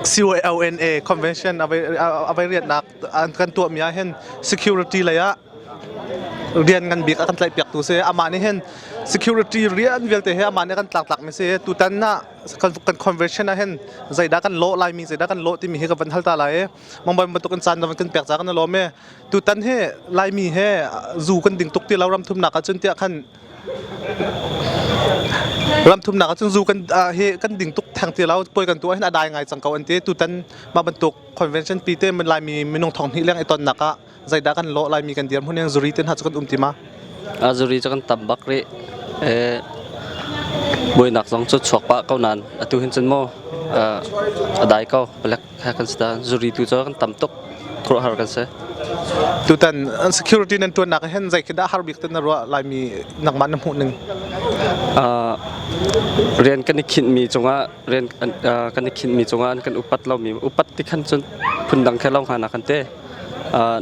CYONA convention a vai riannak an kan tuahmi ah hin security lei ah rian ngan bik a kan tlaihpiak tu si. Amah nih hin security rian vialte hi amah nih a kan tlaktlak mi si. Tutan ah kan convention ah hin zeidah kan lawh laimi, zeidah kan lawh timi hi ka van hal ta lai i Mumbai bantuk in caan na van kan pek ca kan i lawm i tutan hi Laimi he zu kan ding tuk ti lo ram thumnak ahcun tiah khan ram thumnak ahcun zu kan hi kan ding tuk theng ti lo puai kan tuah hin a dai ngai cang ko an ti. Tutan mah bantuk convention pi te Laimi minung thong hnih leng i tonnak ah zeidah kan lawh Laimi kan dirhmun in zuri te hna cu kan um ti ma? A zuri cu kan tam bak rih. Buainak zong cu chuak pah ko nain atu hin cun maw a dai ko. Palek he kan si ta. Zuri tu cu kan tam tuk. Khuaruahhar kan si. Tutan security nan ṭuannak hin zei khi dah har bik ten na ruah Laimi nangmah na hmuh ning? Rian kan i khinhmi cungah rian kan i khinhmi cungah an kan upat lomi upat ti khan cun phundang khe lo hnga na kan te.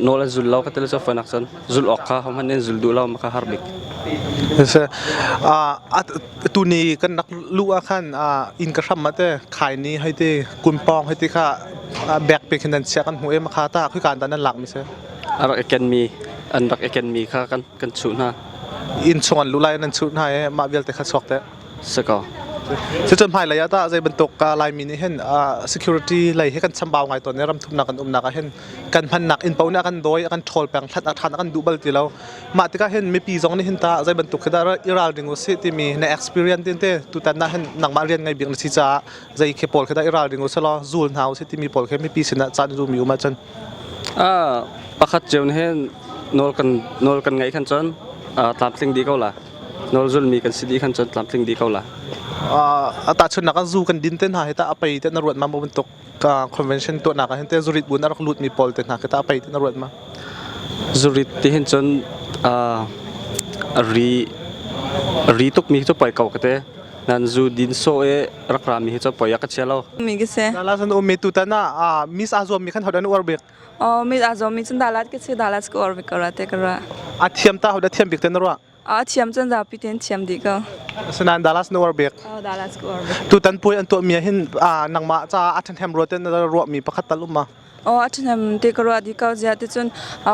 Nawl an zul lo ka ti cu fawinak cun zul awk kha hohmanh in zul duh lo ma kha har bik. Tuni kan rak luh ah khan inn ka hram ah te khai ni hei ti kunpawng hei ti kha bek pe khin nan chia kan hmu e ma kha ta khui kan ta nan lak mi si. A rak i ken mi an rak i ken mi kha kan kan chuh hna. Inn chung an luh lai nan chuh hna i mah vialte kha chuak te. Si ko. Cucun hmailei ah tah zei bantuk Laimi nih hin security lei hi kan chambau ngai tawn i ramthumnak kan umnak ah hin kan hmannak inn paoh nih a kan dawi, a kan ṭhawl peng, hlat a ṭhan a kan duh bal ti lo. Mah tikah hin mipi zong nih hin tah zei bantuk khi dah i ralring u sih timi na experience tin te tutan ah hin nangmah rian ngei bik na si caah zei khi pawl khi dah i ralring u sih law zul hna u sih timi pawl khi mipi sinah caan zumi um ahcun. Pakhat cio nih hin nawl kan nawl kan ngeih khan cun tlamtling dih ko la. Nawlzulmi kan si dih khan cun tlamtling dih ko la. Tahchunhnak ah zu kan din te hna hi tah a pei te na ruat ma bantuk convention tuahnak ah hin te zurit bu na rak lut mi pawl te hna khi tah a pei te na ruat ma? Zurit ti hin cun ri ri tuk mi cu poi ko ka te. Nan zu din so e rak ra mi hi cu poi a ka chia lo. Mi ka se. Nala san um mi tutan ah Miss Azuam mi khan hodan uar bik. Oh, mi Azuam mi cun dalat ka si dalat ka uar bik ko ra te ka ra. A thiam ta hoda thiam bik te na ruah? A thiam cun zapi tein thiam dih ko. Asinain Dallas na uar bik. Oh, Dallas ka uar bik. Tutan puai an tuahmi ah hin nangmah caah a ṭhahnem rua ten na ruahmi pakhat tal um ma? Oh, a ṭhahnem te ka ruah dih ko ziah ti cun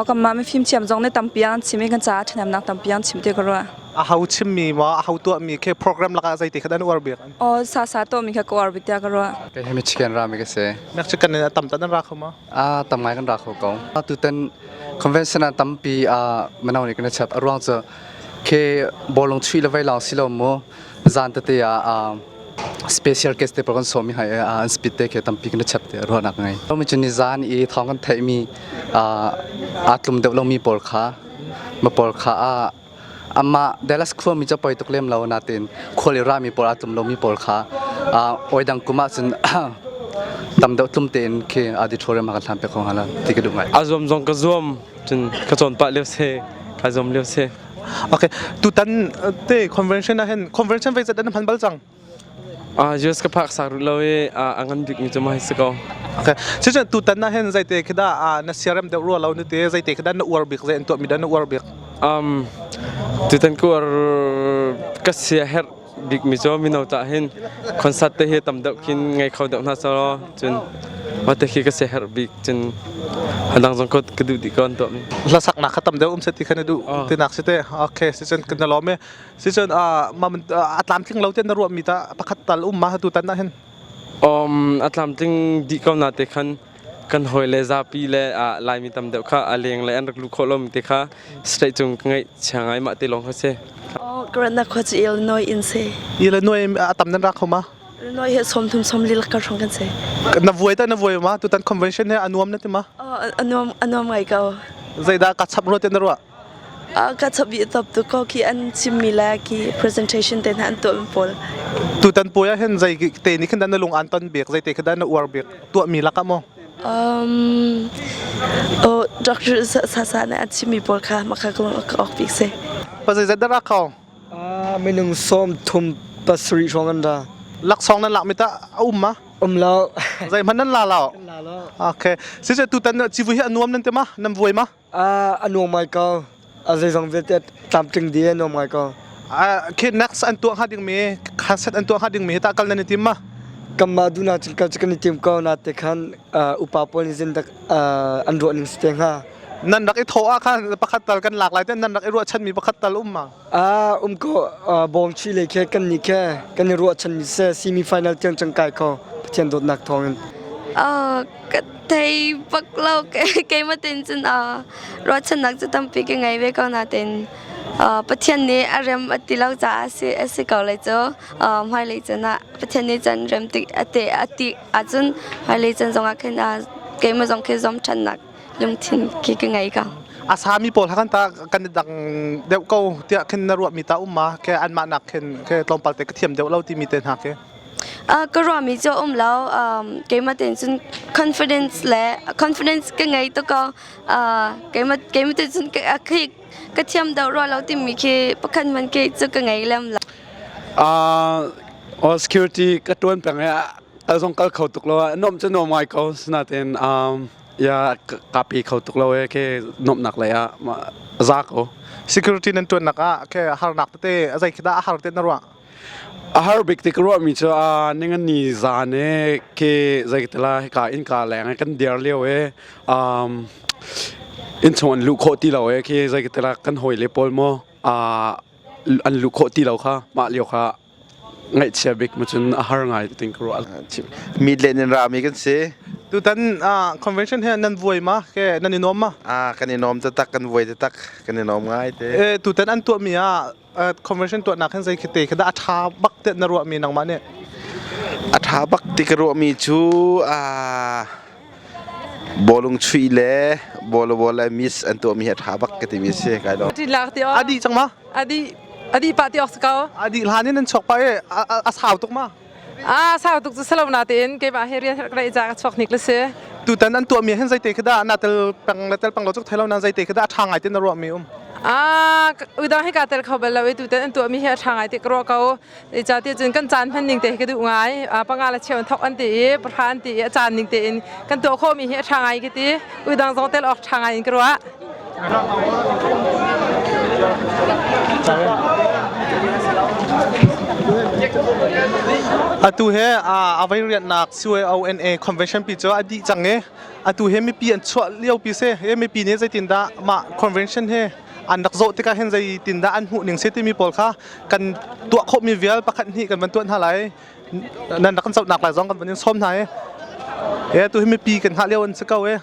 kanmah mifim thiam zong nih tampi an chim i kan caah a ṭhahnemnak tampi an chim ti ka ruah. A ho chimmi maw a ho tuahmi khi program lakah zeiti kha an uar bik? Oh, sa sa tuahmi kha ka uar bik tiah ka ruah. Kei hi Michigan rami ka si. Mexican in a tam tan an ra kho ma? A tam ngai kan ra kho ko. Tutan Convention ah tampi mino nih kan i chap. A ruang cu khi bawlung chuih le vei lawng si lo mu zan tete ah special guest te pawl kan sawm i hai an speed te khi tampi kan i chap te ruahnak ngei. Mi cu ni zan i thawng kan theihmi aa tlum deuh lomi pawl kha ma pawl kha amah Dallas khuami cu poi tuk lem lo natin khual i rami pawl aa tlum lomi pawl kha oi dang kum ah cun tam deuh tlum tein khi auditorium ah kan hlan pek ko hnga la ti ka duh ngai. A zuam zong ka zuam cun ka cawn pah lio si ka zuam lio si. Okay, tutan te convention ah hin convention voi zat an hman bal cang? US ka phak sak rih lo i a ngan bikmi cu mah hi si ko. Okay. Cucu tutan ah hin zeite khi dah na siarem deuh rua lo ni te zeite khi dah na uar bik zei an tuahmi dah na uar bik? Tutan ka uar ka sia herh bikmi cu mino cah hin concert te hi tam deuh khin ngei kho deuh hna selaw cun mah te khi ka sia herh bik cun adang zong ka duh dih ko an tuahmi. Hlasaknak kha tam deuh um se ti kha na duh tinak si te. Okay, si cun kan lawm e. Sicun a tlamtling lo tiah na ruahmi tah pakhat tal um ma tutan ah hin? A tlamtling dih ko na te khan kan hawi le zapi le Laimi tam deuh kha a leng le an rak luh khawh lomi te kha state cung ka ngaih chia ngai mah te lawng kha si. Oh, ka khua cu Illinois in si. Illinois a tam nan ra kho ma? Illinois hi 30 sawm li ka hrawng kan si. Na vuai ta na vuai ma tutan convention he a nuam na ti ma? Oh, a nuam a nuam ngai ko. Zeidah ka chap rua te na ruah? Ka chabi top tu ko khi an chimmi le khi presentation te hna an tuah pawl. Tutan puai ah hin zei te nih khin dah na lung aan ton bik, zei te khi dah na uar bik, tuahmi lakah maw? Oh, Dr. Sasa nih an chimmi pawl kha maka ka lung ka ok bik si. Pa zeizat dah ra kho? Minung 37 hrawng an ra. Laksawng nan lakmi tah a um ma? Um lo. Zeihmanh nan la lo? La lo. Okay. Siseh tutan civui hi a nuam nan ti ma? Nan vuai ma? A nuam ngai ko. A zeizong vialte tlamtling dih a nuam ngai ko. Khi next an tuah hnga dingmi, concert an tuah hnga dingmi hi tah kal nan i tim ma? Kanmah duhnak cun kal cu kan i tim ko na te khan upa pawl nih zindak an ruah ning si te hnga. Nan rak i thawh ah khan pakhat tal kan lak lai te nan rak i ruahchanmi pakhat tal um ma? Ah um ko bawngchi lei khe kan nih khe kan i ruahchan mi se semi final tiang cang kai kho Pathian dawtnak thawngin. Ka thei bak lo keimah tein cun ruahchannak cu tampi ka ngei ve ko nain Pathian nih a rem a ti lo caah a si ko lai cu hmailei caan ah Pathian nih caan rem tik a te a ti ahcun hmailei caan zongah khin keimah zong khi zuam ṭhannak lungthin khi ka ngei ko. A sami pawl kha kan ta kan i dang deuh ko tiah khin na ruahmi ta um ma ke anmah nak khin ke tlawmpal te ka thiam deuh lo timi te hna ke. Ka ruahmi cu a um lo. Keimah tein cun confidence le confidence ka ngei tuk ko. Keimah keimah tein cun khi ka thiam deuh rua lo timi khi pakhat hmanh khi cu ka ngei lem lo. Uh, security ka tuan peng i kal zong kal kho tuk lo nuam cu nuam ngai ko sinain um, ya ka pe kho tuk lo e ke nuamnak lei ah za ko security nan tuan nak ah ke harnak tete azai khi dah a har te na ruah A har bik ti ka ruahmi cu ningani zan i khi zeitila hika innka leng i kan dir lio i um, innchung an luh khawh ti lo i khi zeitila kan hawile pawl maw an luh khawh ti lo kha mah lio kha ngaihchia bik ma cun a har ngai tin ka ruah. Midland in rami kan si. Tutan convention he nan vuai ma ke nan i nuam ma? Ah kan i nuam taktak kan vuai taktak kan i nuam ngai te. Tutan an tuahmi ah convention tuahnak hin zei khite khi dah a ṭha bak tiah na ruahmi nangmah nih? A ṭha bak ti ka ruahmi cu bawlung chuih le bawlaw le miss an tuahmi hi a ṭha bak ka timi si kai lo. A dih cang ma? A dih a dih pah ti awk si ko. A dih hlan in nan chuak pah i a sau tuk ma? A sau tuk cu salo na tein keimah he rian ka ca ka chuak hnik le si. Tutan an tuahmi hin zeite khi dah na tel peng le tel peng lo cuk thei lo na zeite khi dah a ṭha ngai ti na ruahmi um? Ah, udang hi ka tel kho bal lo i tutan an tuahmi hi a ṭha ngai ti ka ruah ko. Ca ti cun kan caan hman ning te hi ka duh ngai. Panga le cheu an thok an ti i pahra an ti i a caan ning tein kan tuah khawhmi hi a ṭha ngai ka ti. Udang zong tel awk ṭha ngai in ka ruah. Atu he a voi rianhnak CYONA convention pi cu a dih cang i atu he mipi an chuah lio pi si. Hi mipi nih zeitindah mah convention hi an rak zawh tikah hin zeitindah an hmuh ning si timi pawl kha kan tuah khawhmi vial pakhat hnih kan van tuah hna lai. Nan rak kan zohnak lai zong kan van in sawm hna i e tu hi mipi kan hngah lio an si ko e.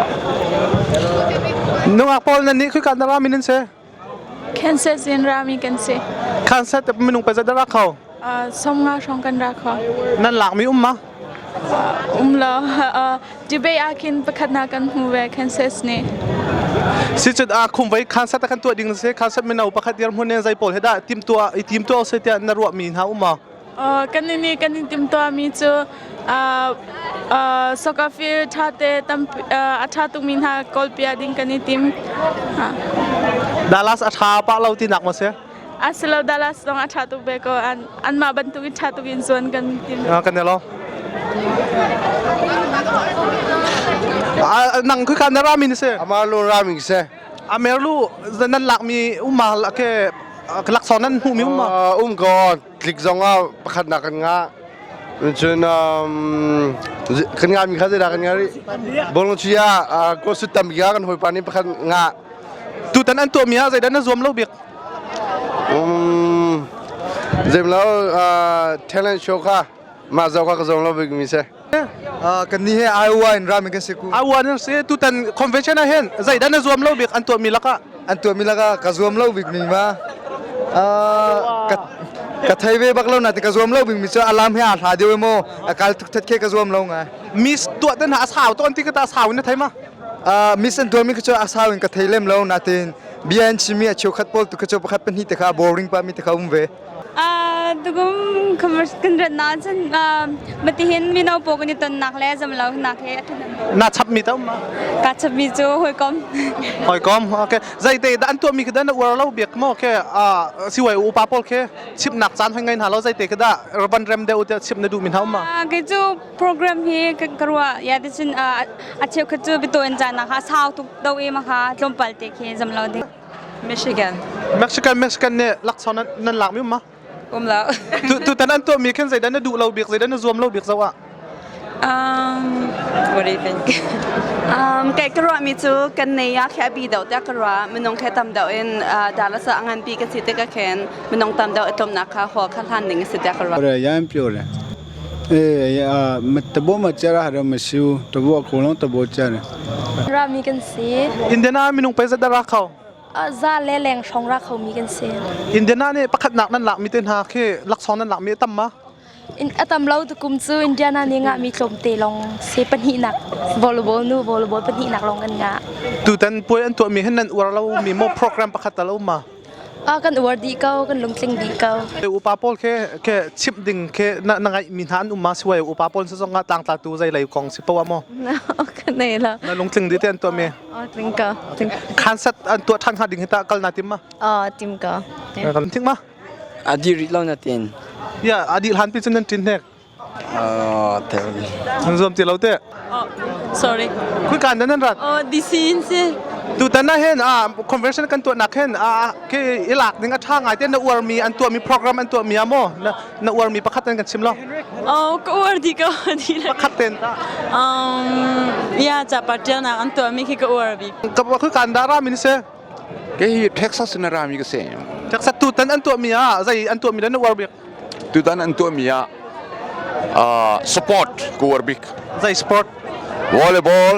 Nungak pawl nan nih khika na rami nan si? Kansas in rami kan si. Kansas minung pazat dah rak kho? Somnga hrawng kan ra kho. Nan lakmi um ma? Um lo. Debate ah khin pakhat na kan hmu ve Kansas nih. Si cut a khum vai Kansas kan tuah ding si Kansas mino pakhat dir hmun in zei pawl he dah tim tuah i tim tuah se tiah na ruah mi hna um ma? Kan nih kan in timtuahmi cu soccer field ṭhate tampi a ṭha tukmi hna kawlpiak ding kan i tim. Dallas a ṭha pah lo tinak maw si? A si lo Dallas zong a ṭha tuk ve ko. Anmah bantuk in ṭha tuk in zuan kan tim. Kan i lawm. Nang khika na rami ni si? Amalu rami si. Amerlu nan lakmi umma ke laksawng nan hmuhmi umma? Um ko. Tlik zong ah pakhatnak kan ngah. Cun kan ngahmi kha zeidah kan ngah rih? Bawlung chuih ah kawsut tampi kha kan hawipa nih pakhat ngah. Tutan an tuahmi ah zeidah na zuam lo bik? Zeim lo talent show kha mah zoh kha ka zuam lo bik mi si. Kan nih he Iowa in rami kan si ku. Iowa in si tutan convention ah hin zeidah na zuam lo bik an tuahmi lakah? An tuahmi lakah ka zuam lo bik mi ma ka ka thei ve bak lo na ka zuam lo bik mi cu alam he a hla deuh maw a kal tuk that khe ka zuam lo ngai. Miss tuah ten ha a sau to an ti ka ta sau in na thei ma? Miss an tuahmi kha cu a sau in ka thei lem lo natin bia an chimmi a cheukhat pawl tu kha cu pakhat pahnih te kha boring pa mi te kha um ve. Tukum kan rat na cun matihin mino pawl kan i tonnak le zamlo nak he a ṭhahnem. Na chapmi ta um ma? Ka chapmi cu hawikom. Hawikom. Okay. Zeite dah an tuahmi khi dah na uar lo biak maw ke siwai upa pawl khi chimnak caan hoi ngai hna lo zeite khi dah van rem deuh tiah chim na duhmi hna um ma? Kei cu program hi ka ruah ya ti cun a cheukhat cu biataw in caan kha sau tuk do i ma kha tlawmpal te khi zamlo ding. Michigan. Mexican Mexican nih laksawng nan, nan lakmi um ma? Um lo. Tu tutan an tuahmi khin zeidah na duh lo bik, zeidah na zuam lo bik zoh ah? What do you think? Kei ka ruahmi cu kan nei ah khi a bi deuh tiah ka ruah. Minung khi tam deuh in Dallas ah a nganpi ka si tikah khin minung tam deuh i tlawmnak kha hall kha hlan ding a si tiah ka ruah. ရမ်းပြောတယ်အေးအာတဘောမကြရဟာမရှိဘူးတဘောအကုန်လုံးတဘောကြတယ် Rami kan si. Indiana minung pei zat dah ra kho? Za le leng hrawng ra khomi kan si. Indiana nih pakhatnak nan lakmi te hna khi laksawng nan lakmi a tam ma? In a tam lo tukum cu Indiana nih ngahmi tlawmte lawng se pahnihnak volleyball nu volleyball pahnihnak lawng kan ngah. Tutan puai an tuahmi hin nan uar lo mi maw program pakhat tal a um ma? Ah kan uar dih ko, kan lungtling dih ko. Upa pawl khi khi chimh ding khi na na ngaih mi hna an um ma siwai upa pawl si zong ah tlangtla tu zei lei kong si poah maw? Ka nei lo. Na lungtling dih te an tuah mi. Oh, tling ko. Tling. Khansat an tuah than hnga ding hi ta kal na tim ma? Oh, tim ko. Kan thing ma? Adi rit lo na tin. Ya, adi hlan pi cun nan tin hnek. Nan zuam ti lo te. Oh, sorry. Kui kan nan rat. Oh, DC in si. Tutan na hen a convention kan tuah nak hen a ke ilak ding a tha ngai te na uar mi an tuah mi program an tuah mi amo na na uar mi pakhat an kan chim lo. Oh, ka uar di ka di la. Pakhat ten ta. Ya cha patel na an tuah mi khi ka uar bi. Ka kui kan da ra min se. Ke hi Texas na ra mi ka se. Texas tutan an tuah mi ah zai an tuah mi na uar bik. Tutan an tuah mi ah sport ka uar bik. Zai sport? Volleyball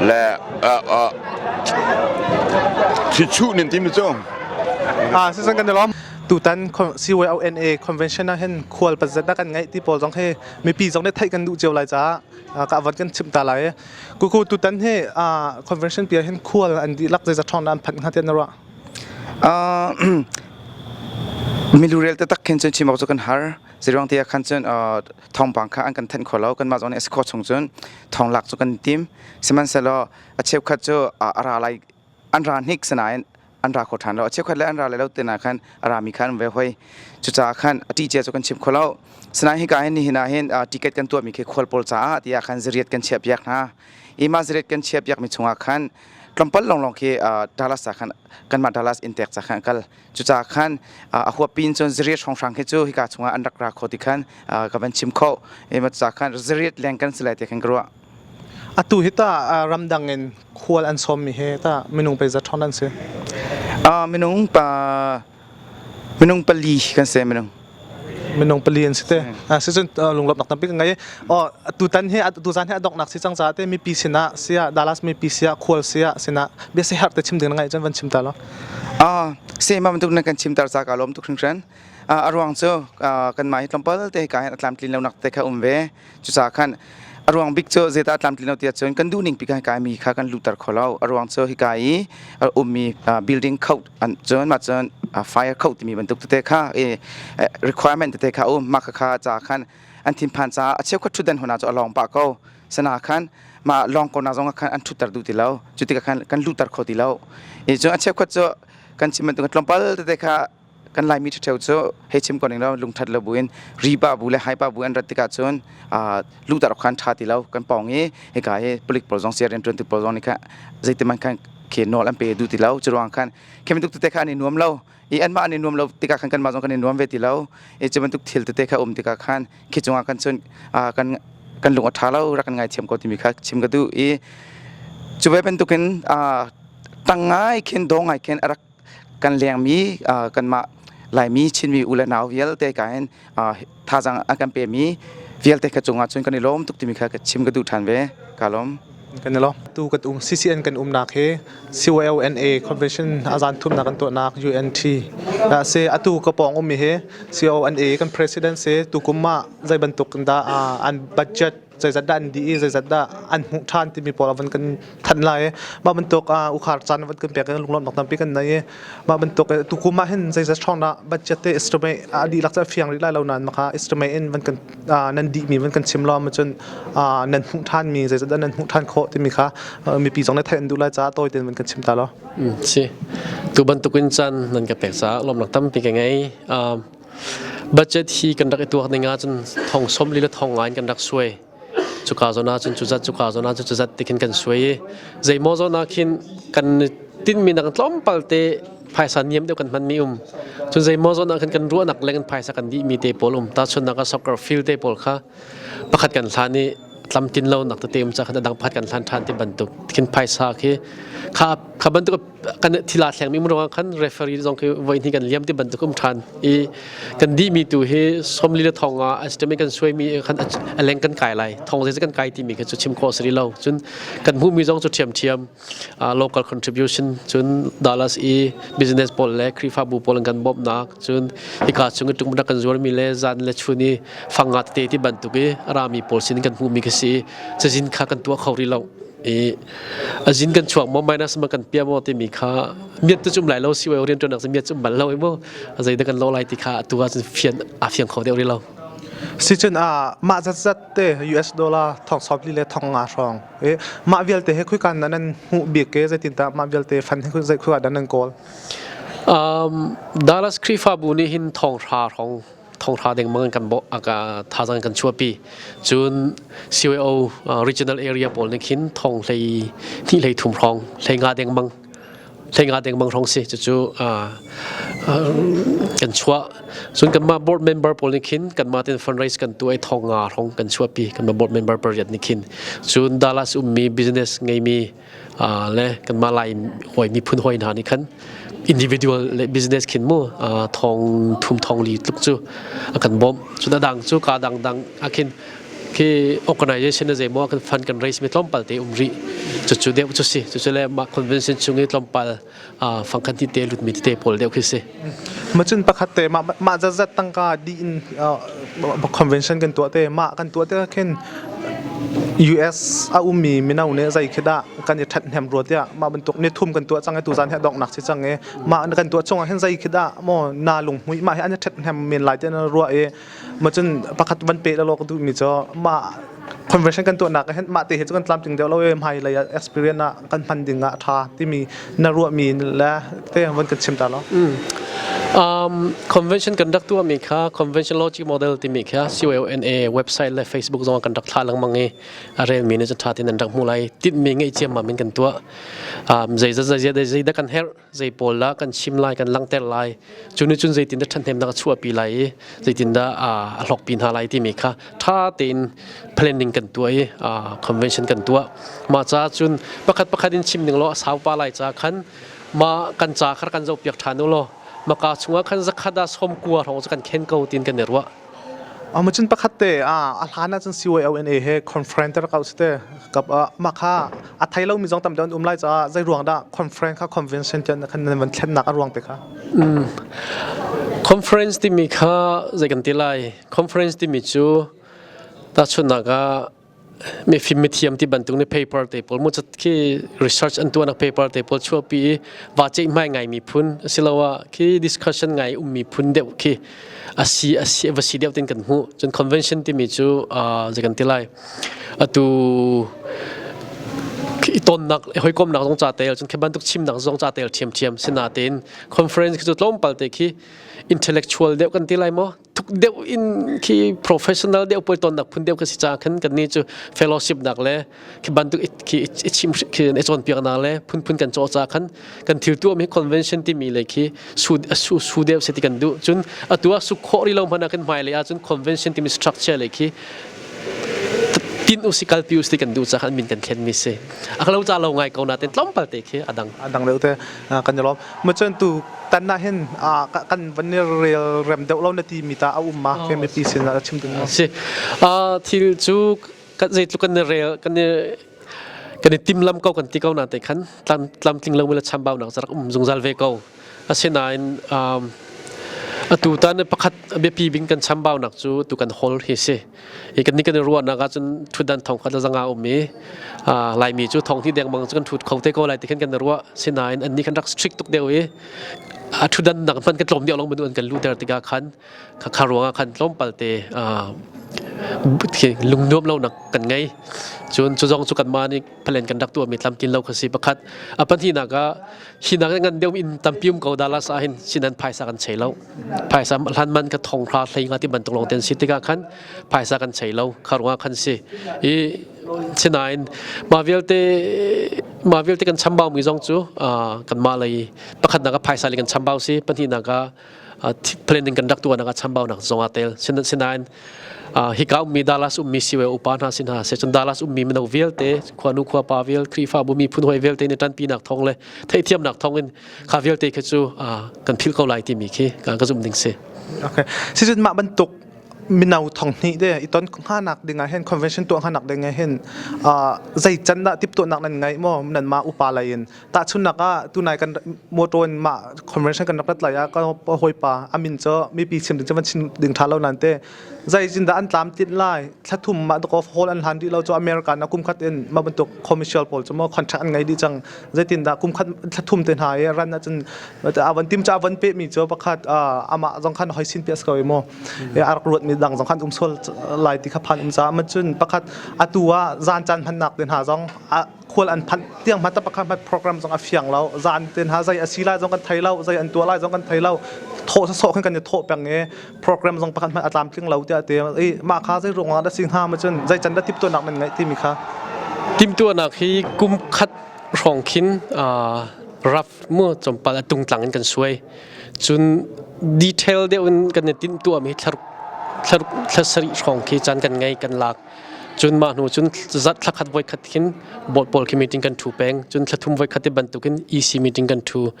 le thichuh nin ti mi cu. Ah sisan kan lom. Tutan CYONA convention ah hin khual pazat da kan ngai ti pawl zong he mipi zong ne theih kan duh cio lai caah ka avat kan chim ta lai. Kuku tutan hi convention pi ah hin khual an dihlak zeizat ṭhawng dah an phanh hnga tiah na ruah? Milurel taktak khin cun chim awk cu kan har. Zeiruang ti ah khan cun thawngpang kha an kan thanh kho lo. Kanmah zong nih a si khawh chung cun thawng lak cu kan tim. Sihmanhsehlaw a cheukhat cu a ra lai an ra hnik sinain an ra kho ṭhan lo. A cheukhat le an ra lai lo ti na khan a rami kha an ve hoi. Cucaah khan a ṭih cia cu kan chim kho lo. Sinain hika hin nihin ah hin ticket kan tuahmi khi khual pawl caah tiah khan zariat kan chiahpiak hna. I mah zariat kan chiahpiakmi chungah khan tlawmpal lawnglawng khi Dallas ah khan kanmah Dallas inntek ca khan a kal. Cucaah khan a huapi in cun zariat hrawnghrang khi cu hika chungah an rak ra kho ti khan ka van chim kho. I mah cucaah khan zariat leng kan si lai ti khan ka ruah. Atu hi ta ramdang in khual an sawmmi hi ta minung pei zat ṭhawng an si? Minung pa Minung pali kan si minung. Minung pali an si te. Si cun lunglawmhnak tampi kan ngei. Oh tutan hi tuzan hi a donghnak si cang caah te mipi sinah siah Dallas mipi siah khual siah sinah bia siaherh te chim ding na ngaih cun van chim ta lo. Ah si ma bantuk na kan chim tar ca ka lawm tuk hringhran. A ruang cu kanmah hi tlawmpal te ka hin a tlamtlin lonak te kha um ve. Cucaah khan a ruang bik cu zeidah a tlamtlin lo tiah cun kan duhning pi kha hika mi kha kan luhter kho lo. A ruang cu hika i a ummi building code an cun mah cun fire code timi bantuk tete kha requirement tete kha um mah kha ca khan an thinphan caah a cheukhat ṭhutdan huna cu a lawng pah ko. Sana khan mah lawng ko na zong ah khan an ṭhutter duh ti lo. Cu tikah khan kan luhter kho ti lo. I cun a cheukhat cu kan chim bantuk tlawmpal tete kha kan Laimi ṭhaṭheu cu hei chim ko ning law lungṭhat lo buin ripa bu le haipa bu an rat tikah cun luhter awk khan ṭha ti lo kan pawng i hika hi palik pawl zong sia rianṭuantu pawl zong nih khan zeitiman khan khi nawl an pe duh ti lo cu ruang khan khi bantuk tete kha an i nuam lo i anmah an i nuam lo tikah khan kanmah zong kan i nuam ve ti lo i cu bantuk thil tete kha um tikah khan khi cungah khan cun kan kan lung a ṭha lo rak kan ngaithiam ko timi kha chim ka duh i cu ve bantukin tang ngai khin daw ngai khin a rak kan lengmi kanmah Laimi Chinmi u le nau vialte ka hin thazaang an kan pemi vialte kha cungah cun kan i lawm tuk timi kha ka chim ka duh ṭhan ve ka lawm. Kan i lawm. Tu kan um CCN kan umnak hi CYONA convention azan thumnak kan tuahnak UNT se atu ka pawng ummi hi CONA kan president se tukum ah zei bantuk dah an budget zeizat dah an dih i zeizat dah an hmuh ṭhan timi pawl a van kan thanh lai i mah bantuk ukhar caan van kan pek i lunglawmhnak tampi kan nei i mah bantuk tukum ah hin zeizat hrawng dah budget te estimate a dihlak cu a fiang rih lai lo nain maka estimate in van kan nan dihmi van kan chim lo cun nan hmuh ṭhanmi zeizat dah nan hmuh ṭhan khawh timi kha mipi zong nih theih an duh lai caah tawi tein van kan chim ta lo. Si. Tu bantukin caan nan ka pek caah lawmnak tampi ka ngei. Budget hi kan rak i tuak ning ahcun thong 40 le thong nga in kan rak suai. Cuka zawn ahcun cuzat, cuka zawn ahcun cuzat ti khin kan suai i zeimaw zawn ah khin kan. Tinmi nak tlawmpal te phaisa niam deuh kan hmanmi um. Cun zeimaw zawn ah khan kan ruahnak leng in phaisa kan dihmi te pawl um. Tahchunhnak ah soccer field te pawl kha pakhat kan hlan i tlamtlin lo nak tete um ca khan a dang pakhat kan hlan ṭhan ti bantuk khin phaisa khi kha kha bantuk kan thil aa thlengmi um ruangah khan referee zong khi voi hnih kan liam ti bantuk um ṭhan i kan dihmi tu hi sawmli le thong ah estimate kan suaimi khan a leng kan kai lai thong zei kan kai timi kha cu chim khawh si lo cun kan hmuhmi zong cu ṭhiamṭhiam local contribution cun Dallas i business pawl le Khrihfabu pawl an kan bawmhnak cun hika chung i ṭungmut kan zuarmi le zan le chun i fanga tete ti bantuk i a rami pawl sin kan hmuhmi khi si cazin kha kan tuah kho rih lo i a zin kan chuak maw minus ma kan pia maw timi kha miat tu cum lai lo si rian ṭuan nak miat cum bal lo i mu zei dah kan lo lai ti kha atu ah cun fian a fiang kho deuh rih lo. Si cun a mah zat zat te US dollar thong sawm li le thong nga hrawng e mah vialte he khuikan nan nan hmuh bik ke zeitin dah mah vialte fan he zei khuikan nan nan kawl Um, Dallas Khrihfabu nih hin thong hra hrawng thonghra dengmang kan bo aka thazang kan chuapi cun CYO regional area pawl nih khin thong hlei hnih hlei thum hrawng hlei nga dengmang hlei nga dengmang hrawng si cucu kan chuah cun kanmah board member pawl nih khin kanmah ten fundraise kan tuah i thong nga hrawng kan chuahpi kanmah board member pariat nih khin cun Dallas ummi business ngeimi le kanmah lai hawi miphun hawi hna nih khan individual le business khin mu thong thum thong li tluk cu a kan bawmh cun a dang cu ka dang dang a khin khi organization na zeimaw kan fund kan raise mi tlawmpal te um rih cu cu deuh cu si cu cu le mah convention chung i tlawmpal fangkhan ti te lut mi te pawl deuh khi si ma cun pakhat te mah mah zat tangka di in convention kan tuah te mah kan tuah te khin US a ummi mino nih zei khi dah kan i ṭhathnem rua tiah mah bantuk ni thum kan tuah cang i tuzan hi a donghnak si cang i mah kan tuah chung ah hin zei khi dah maw na lunghmuih mah hi an i ṭhathnem men lai tiah na ruah i ma cun pakhat van pe law ka duhmi cu mah convention kan tuahnak ah hin mah te hi cu kan tlamtling deuh lo i hmailei ah experience ah kan hman ding ah a ṭha timi na ruahmi le te van kan chim ta lo. Um, convention kan rak tuahmi kha convention logic model timi kha CONA website le Facebook zong kan rak thlah lengmang i a relmi nih cun ṭha tein an rak hmuh lai tinhmi ngeih ciammam in kan tuah um, zei zei zei zei dah kan herh zei pawl dah kan chim lai kan langhter lai cu nih cun zeitin dah ṭhathnemnak a chuahpi lai i zeitin dah a hlawkpi hna lai timi kha ṭha tein planning kan tuah i convention kan tuah mah caah cun pakhat pakhat in chim ning law a sau pa lai ca khan mah kan ca kha kan zohpiak ṭhan u law maka chungah khan zakhat ah som kua hrawng cu kan khen ko tin kan i ruah Amacun pakhat te a hlan ah cun CYONA he conference rak si te kap mah kha a thei lomi zong tam deuh an um lai caah zei ruang dah conference kha convention tian khan nan van thlennak a ruang te kha Conference timi kha zei kan ti lai conference timi cu tahchunhnak ah mifim mithiam ti bantuk nih paper te pawl mu khi research an tuahnak paper te pawl chuahpi i va ceihmai ngai mi phun asiloah khi discussion ngai ummi phun deuh khi asi asi va si deuh tin kan hmuh cun convention timi cu zei kan ti lai atu tonnak hawikomnak zong ca tel cun khi bantuk chimnak zong ca tel ṭhiamṭhiam sinatein conference khi cu tlawmpal te khi intellectual deuh kan ti lai maw tuk deuh in khi professional deuh poi tonnak phun deuh ka si ca khan kan ni cu fellowship nak le khi bantuk khi i chim khi i cawnpiak nak le phunphun kan caw ca khan kan thil tuah mi convention timi le khi su su su deuh se ti kan duh cun atu ah su khawh ri lo hmana kan hmai le ah cun convention timi structure le khi tin usi kalpi usi kan duh ca khan min kan thlen mi si a lo ca lo ngai ko na ten tlawmpal te khi adang adang deuh te kan i lawm ma cun tu tan na hin kan van i rel rem deuh lo na ti mi ta a um ma ke mipi sin ah chim ding si thil cu kan zeitluk kan i rel kan i kan i timlam ko kan ti ko na te khan tlam tlamtling lo le chambau nak zarak um zungzal ve ko asinain atu tan pakhat biapi bing kan chambau nak cu tu kan hol hi si i kan ni kan i ruahnak ahcun ṭhutdan thong khat le zanga um i Laimi cu thong hi dengmang cu kan ṭhut kho te ko lai ti khan kan i ruah sinain annih kan rak strict tuk deuh i a ṭhutdan nak hman kan tlawm deuh long manu an kan luhter tikah khan kha ruangah khan tlawmpal te. lungnuam lonak kan ngei. Cun cu zong cu kanmah nih plan kan rak tuahmi tlamtlin lo kha si pakhat. A pahnihnak ah hi nak ngan deuh in tampi um ko Dallas ah hin sinan phaisa kan chei lo. Phaisa hlan man ka thong hra hlei nga ti bantuk lawng ten si tikah khan phaisa kan chei lo kha ruangah khan si. I sinain mah vialte mah vialte kan chambau mi zong cu kanmah lei pakhatnak ah phaisa le kan chambau si pahnihnak ah planning kan rak tuahnak ah chambaunak zong aa tel. Sinain hika ummi Dallas ummi siwe upa hna sin hna seh cun Dallas ummi mino vialte khuanu khuapa vial Khrihfabu miphun hawi vialte nih ṭanpinak thawng le theihthiamnak thawng in kha vialte khi cu kan philh ko lai timi khi ka zumh ding si. Okay. Sicun mah bantuk mino thong hnih te i ton hnganak ding ah hin convention tuah hnganak ding ah hin zei can dah tiptuahnak nan ngai maw nan mah upa lei in Tahchunhnak ah tunai kan motor in mah convention kan rak rat lai ah ka hawipa amin cu mipi chim ding cu van chim ding tha lo nan te zeicin dah an tlam tit lai thlathum mah dakaw hall an hlan dih lo cu America na kum khat in mah bantuk commercial pawl cu mo contract an ngei dih cang zeitin dah kum khat thlathum te hna i ran ahcun avan tim cu avan pe mi cu pakhat amah zong khan hoi sin pias ko i mo a rak ruat mi dang zong khan um sual lai ti kha phan um ca ma cun pakhat atu ah zan caan hmannak te hna zong khual an phanh tiang hmanh pakhat hmanh program zong a fiang lo zan ten ha zei a si lai zong kan thei lo zei an tuah lai zong kan thei lo thawh sawsawh khan kan i thawh peng i program zong pakhat hmanh a tlamtling lo tiah ti i mah kha zei ruangah dah si hnga ma cun zei can dah timhtuahnak nan ngeih timi kha timhtuahnak hi kum khat hrawng khin raf mu tlawmpal a tungtlang in kan suai cun detail deuh in kan i timhtuahmi thlaruk thlaruk thla sarih hrawng khi caan kan ngei kan lak Cun mah hnu cun zat thla khat voi khat khin board pawl khi meeting kan ṭhu peng. Cun thla thum voi khat ti bantukin EC meeting kan ṭhu.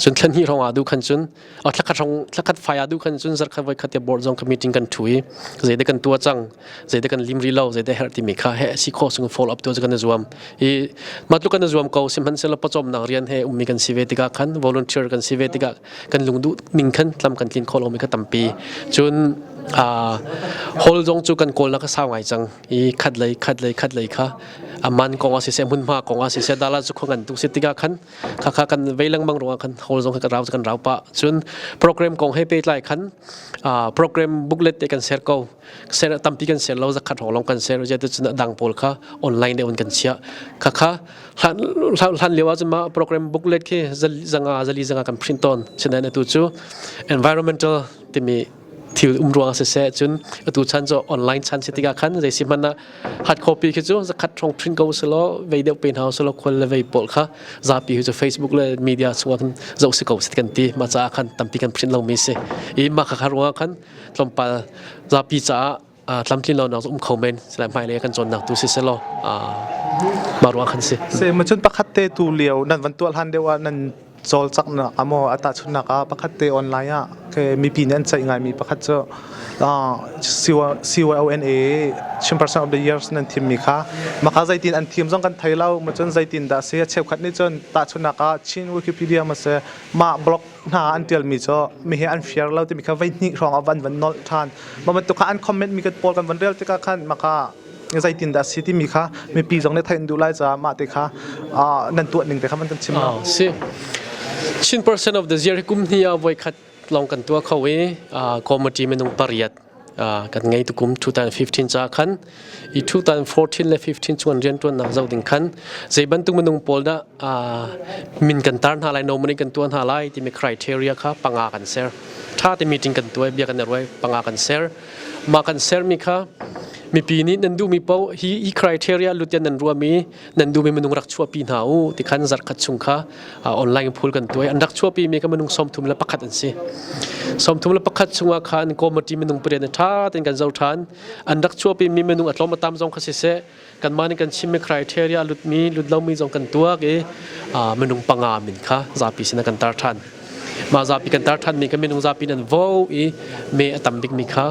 Cun thla hnih hrawng ah duh khan cun thla khat hrawng thla khat fai ah duh khan cun zarh khat voi khat ti board zong kha meeting kan ṭhu i zeidah kan tuah cang, zeidah kan lim rih lo, zeidah herh timi kha he si khawh chung follow up tuah cu kan i zuam. I mah tluk kan i zuam ko sihmanhsehlaw pawcawmnak rian he ummi kan si ve tikah khan volunteer kan si ve tikah kan lungduh ning khan tlam kan tlin khawh lomi kha tampi. Cun hall zong cu kan kawlnak a sau ngai cang i khat lei khat lei khat lei kha aman kong ah siseh hmunhma kong ah siseh dala cu khua ngan tuk si tikah khan kha kha kan vei lengmang ruangah khan hall zong kan rau kan rau pah cun program kong he pehtlai khan program booklet te kan ser ko ser tampi kan ser lo zakhat hong long kan ser je cun dang pawl kha online de on kan chia kha kha hlan hlan lio ah cun ma program booklet khi zanga zali zanga kan print ton chinen atu cu environmental timi thil um ruang siseh cun atu chan cu online chan si tikah khan zei si hmanh ah hard copy khi cu zakhat hrawng print ko selaw vei deuh pe hna selaw khual le vei pawl kha zapi hi cu Facebook le media chungah khan zoh si ko si kan ti mah caah khan tampi kan print lomi si i mah kha kha ruangah khan tlawmpal zapi caah tlamtlin lonak um kho men silai hmailei kan cawnnak tu si selaw mah ruang khan si se ma cun pakhat te tu lio nan van tuah hlan deuh ah nan cawlcanghnak amaw a tahchunhnak ah pakhat te online ah ke mipi nih an ceih ngaimi pakhat cu CYONA Chin Person of the Years nan thimmi kha maka zeitin an thim zong kan thei lo ma cun zeitin dah si cheukhat nih cun tahchunhnak ah Chin Wikipedia ma se mah blog hna an tialmi cu mi he an fair lo timi kha voi hnih hrawng ah van van nolh than ma bantuk kha an comment mi pawl kan van rel tikah khan maka zeitin dah si timi kha mipi zong nih theih an duh lai caah mah te kha nan tuah ning te kha van kan chim si Chin person of the year hi kum hnih ah voi khat lawng kan tuah kho i committee minung pariat kan ngei tukum 2015 ca khan i 2014 le 15 chung an riantuannak zoh ding khan zei bantuk minung pawl dah min kan tar hna lai nominee kan tuah hna lai timi criteria kha panga kan ser tha te meeting kan tuah bia kan i ruai panga kan ser Mah kan sermi kha mipi nih nan duhmi paoh hi hi criteria lutian nan ruahmi nan duhmi minung rak chuahpi hna u ti khan zarhkhat chung kha online phul kan tuai an rak chuahpi mi kha minung 31 an si 31 chungah khan committee minung pariat ṭha tein kan zoh ṭhan an rak chuahpi mi minung a tlawm a tam zong kha siseh kanmah nih kan chimmi criteria lutmi lut lomi zong kan tuak i minung panga min kha zapi sinah kan tar ṭhan mah zapi kan tar ṭhanmi kha minung zapi nan vo i me a tam bikmi kha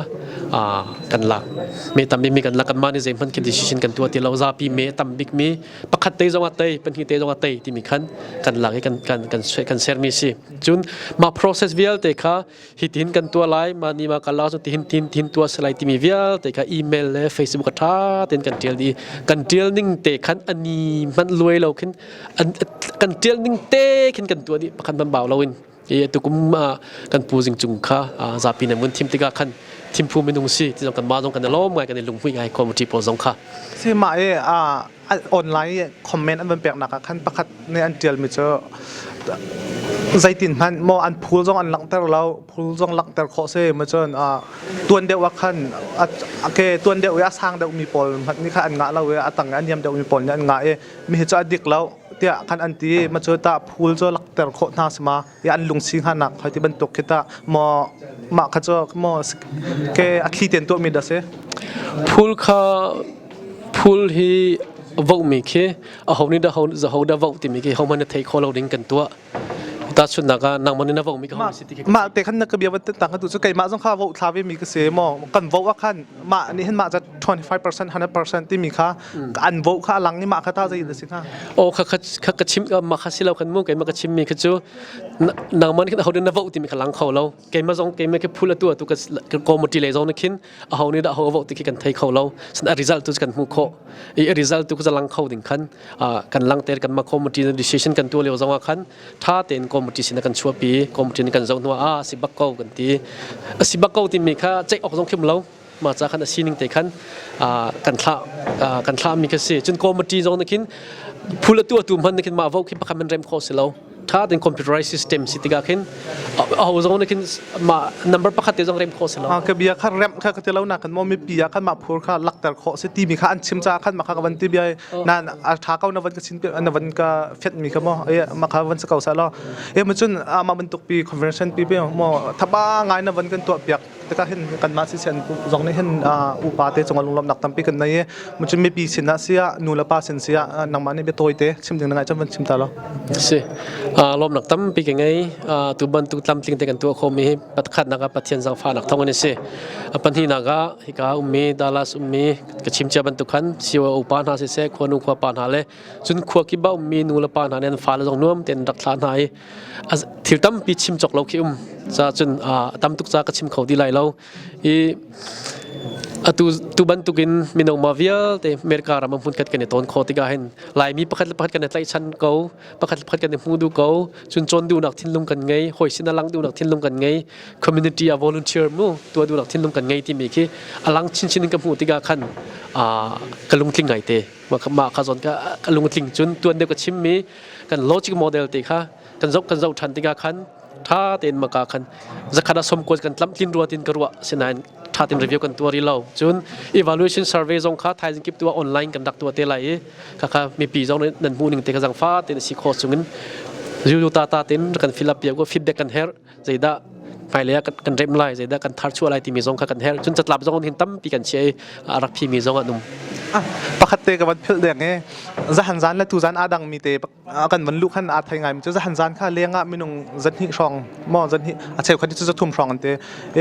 kan lak me tam bikmi kan lak kanmah nih zeihmanh khi decision kan tuah ti lo zapi me a tam bikmi pakhat te zong a tei pahnih te zong a tei timi khan kan lak i kan kan kan kan sermi si cun mah process vialte kha hitin kan tuah lai mah ni ma kal cu tihin tin tin tuah selai timi vialte kha email le facebook a tha ten kan tial di kan tial ning te khan ani hmanh luai lo khin kan tial ning te khin kan tuah di pakhat man bau lo in i tukum kan pu jing cung kha zapi nan mun thim tikah khan Thimphu minung si ti zong kan mah zong kan i lawm ngai kan i lunghmuih ngai committee pawl zong kha. Si mah i online comment an van peknak ah khan pakhat nih an tialmi cu zeitin hmanh maw an phul zong an langhter lo phul zong langhter khawh si ma cun tuan deuh ah khan ke tuan deuh i a sang deuh mi pawl hmanh nih khan an ngah lo i a tang i a niam deuh mi pawl nih an ngah i mi hi cu a dik lo tiah khan an ti ma cu ta phul cu lakter khawh hna si ma i an lungsi hnga nak hoi ti bantuk khi ta maw mah kha cu maw ke a thli ten tuah mi dah si Phul kha phul hi voh mi khi a ho nih dah ho dah voh timi khi ho hmanh na thei kho lo ding kan tuah tahchunhnak ah nangmah nih na voh mi ka ho si ti khi mah te khan na ka bia van tang tu cu keimah zong kha voh thla ve mi ka si maw kan voh ah khan mah nih hin mah ca 25% 100% timi kha an voh kha alang i mah kha ta zei na si hnga o kha kha ka chim ma kha si lo khan mu keimah ka chim mi kha cu nangmah nih khan ho na voh timi kha lang kho lo keimah zong keimah khi phul atu atu ka committee lei zong nih khin a ho nih dah ho voh ti khi kan thei kho lo san a result tu kan hmu khawh i a result tu ka lang kho ding khan kan langter kan ma committee decision kan tuah lio zong ah khan tha tein committee sin kan chuahpi committee kan zoh hnu ah si bak ko kan ti a si bak ko timi kha ceih awk zong khim lo ma cha khan a sining te khan kan thla kan thla mi kha si cun committee zong khin phul atu atu hman khin ma vo khi pakhat man rem kho si lo tha ten computerized system si tikah khin aho zong nih khin mah number pakhat te zong rem khawh si lo. Ka bia kha rem kha ka ti lo na kan maw mipi ah khan mah phur kha lakter khawh si ti mi kha an chim ca khan mah kha ka van ti bia nan a tha ko na van ka chin na van ka fet mi kha mo e ma kha van sa ko sa lo e ma cun ama bantuk pi convention pi pi mo thaba ngai na van kan tuah piak Tikah hin kanmah sisian zong nih hin upa te cungah lunglawmhnak tampi kan nei i cun mipi sin ah siah nu le pa sin siah nangmah nih biatawi te chim ding na ngaih cun van chim ta lo. Si. Lawmnak tampi ka ngei. Tu bantuk tlamtling te kan tuah khomi hi pakhatnak ah Pathian zaangfahnak thawng in a si. Pahnihnak ah hika ummi Dallas ummi ka chim cia bantuk khan COO upa hna siseh khuanu khuapa hna le cun khua kip ah ummi nu le pa hna nih an fale zong nuam tein rak thlah hna i thil tampi chim cawk lo khi um ca cun tam tuk ca ka chim kho ti lai lo i atu tu bantukin mino ma vialte America ram hmun khat kan i ton kho tikah hin Laimi pakhat le pakhat kan i tlaihchan ko pakhat le pakhat kan i hmu duh ko cun cawn duhnak thinlung kan ngei hawi sin a lang duhnak thinlung kan ngei community a volunteer mu tua duhnak thinlung kan ngei timi khi a lang chinchin in ka hmuh tikah khan ka lungtling ngai te mah kha zawn ka lungtling cun tuan deuh ka chimmi kan logic model te kha kan zoh kan zoh ṭhan tikah khan ṭha tein maka khan zakhat ah som kuat kan tlamtlin rua tin ka ruah sinain ṭha tein review kan tuah rih lo cun evaluation survey zong kha thaizing kip tuah online kan rak tuah te lai i khakha mipi zong nih nan hmuh ning te kha zangfa tein si kho chungin review ta ta tein kan fill up piak feedback kan herh zeidah hmailei ah kan remh lai zeidah kan thar chuah lai timi zong kha kan herh cun catlap zong hin tampi kan chia i a rak phimi zong an um Pakhat te ka van philh deng i zahan zan le tu zan aa dang mi te kan van luh khan aa thei ngai mi cu zahan zan kha leng ah minung zan hnih hrawng maw zan hnih a cheukhat cu zathum hrawng an te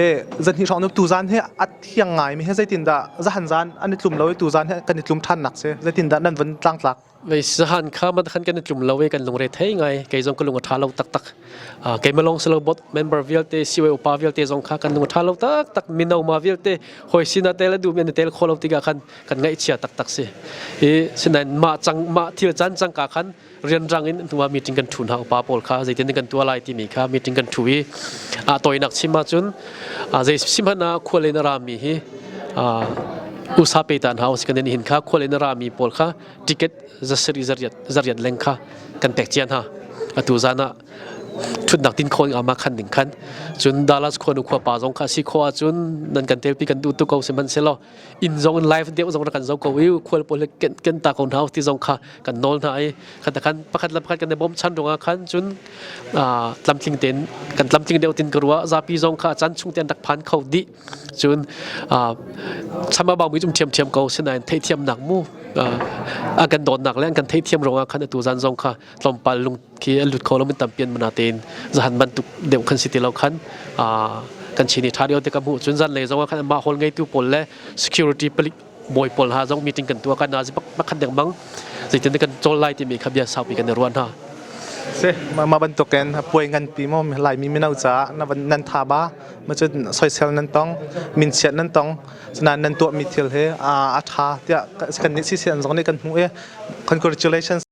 e zan hnih hrawng tu zan hi a thiang ngai mi hi zeitin dah zahan zan an i tlum lo i tu zan hi kan i tlum than nak si zeitin dah nan van tlangtlak Vei sahan kha man khan kan i tlum lo i kan lungre thei ngai. Kei zong ka lung a ṭha lo taktak. Keimah lawng si lo bot member vialte CYO pa vialte zong kha kan lung a ṭha lo taktak. Mino ma vialte hawi sin ah tel a duhmi an i tel kho lo tikah khan kan ngaihchia taktak si. I sinain mah cang mah thil can cangka khan rianrang in hnu ah meeting kan ṭhu hna upa pawl kha zeitin kan tuah lai timi kha meeting kan ṭhu i a tawinak chim ahcun zei sihmanh ah khual in a rami hi usa pe tan hau si kan hin kha khual in a rami pawl kha ticket zasari zariat zariat leng kha kan pek cia hna atu zan ah thutnak tin khawn ama khan ding khan cun Dallas khuanu khua pa zong kha si kho ahcun nan kan telpi kan duh tu ko sihmanhsehlaw inn zong in live deuh zong kan zo ko i khual pawl ken ken ta ko hna ti zong kha kan nawl hna i khat khan pakhat le pakhat kan i bawm chan rungah khan cun tlamtling tein kan tlamtling deuh tin ka ruah zapi zong kha chan chung ten rak phan kho dih cun chama bau mi cum thiam thiam ko sinain theihthiamnak mu a kan dawtnak le an kan theihthiam ruangah khan atu zan zong kha tlawmpal lung khi an lut kho lo min tampian mana tein zahan bantuk deuh khan si ti lo khan kan chini tha deuh te ka hmuh cun zan lei zong ah khan mah hall ngeitu pawl le security palik bawi pawl ha zong meeting kan tuah kan na pakhat dengmang zeitin kan cawl lai timi kha bia saupi kan i ruan ha Si ma bantukin puai nganpi mo Laimi mino caah na van nan tha ba ma cun soisel nan tong min chiat nan tong sinain nan tuahmi thil hi a tha tiah kan nih CCN zong nih kan hmuh i congratulations.